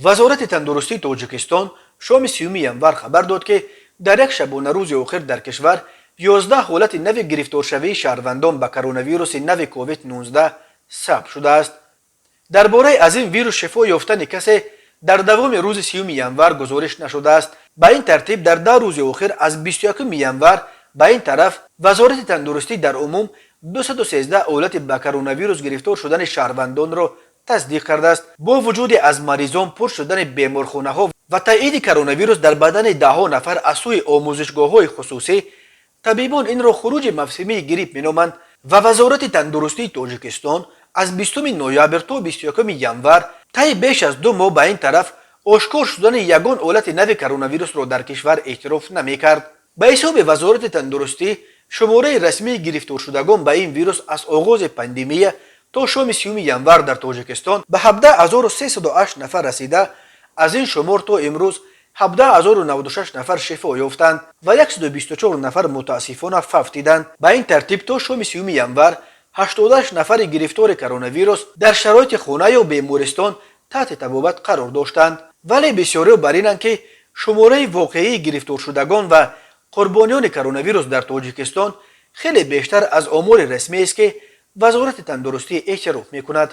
Вазорати тандурустии Тоҷикистон шоми 30-уми январ хабар дод, ки дар як шабонарӯзи охир дар кишвар 11 ҳолати нави гирифторшавии шаҳрвандон ба коронавируси нави COVID-19 сабт шудааст. Дар бораи аз ин вирус шифо ёфтани касе дар давоми рӯзи 30-уми январ гузориш нашудааст. Ба ин тартиб, дар 10 рӯзи охир, аз 21-уми январ ба ин тараф, Вазорати тандурустӣ дар умум 213 ҳолати ба коронавирус гирифтор шудани шаҳрвандонро тасдиқ кардааст. Бо вуҷуди аз маризон пур шудани беморхонаҳо ва таъиди коронавирус дар бадани даҳҳо нафар аз сӯи омӯзишгоҳҳои хусусӣ, табибон инро хуруҷи мавсимии грипп меноманд ва Вазорати тандурустии Тоҷикистон аз 20 ноябр то 21 январ, таи беш аз 2 моҳ ба ин тараф, ошкор шудани ягон ҳолати нави коронавирусро дар кишвар эътироф намекард. Ба ҳисоби Вазорати тандурустӣ, шумораи расмии гирифторшудагон ба ин вирус аз оғози пандемия то шоми 30-уми январ дар Тоҷикистон ба 17 308 нафар расида, аз ин шумор то имрӯз 17 096 нафар шифо ёфтанд ва 124 нафар, мутаассифона, фавтиданд. Ба ин тартиб, то шоми 30-уми январ 88 нафари гирифтори коронавирус дар шароити хона ё бемористон таҳти табобат қарор доштанд. Вале бисёриҳо бар инанд, ки шумораи воқеии гирифторшудагон ва қурбониёни коронавирус дар Тоҷикистон хеле бештар аз омори расмиест, ки Вазорати тандурустӣ эътироф мекунад.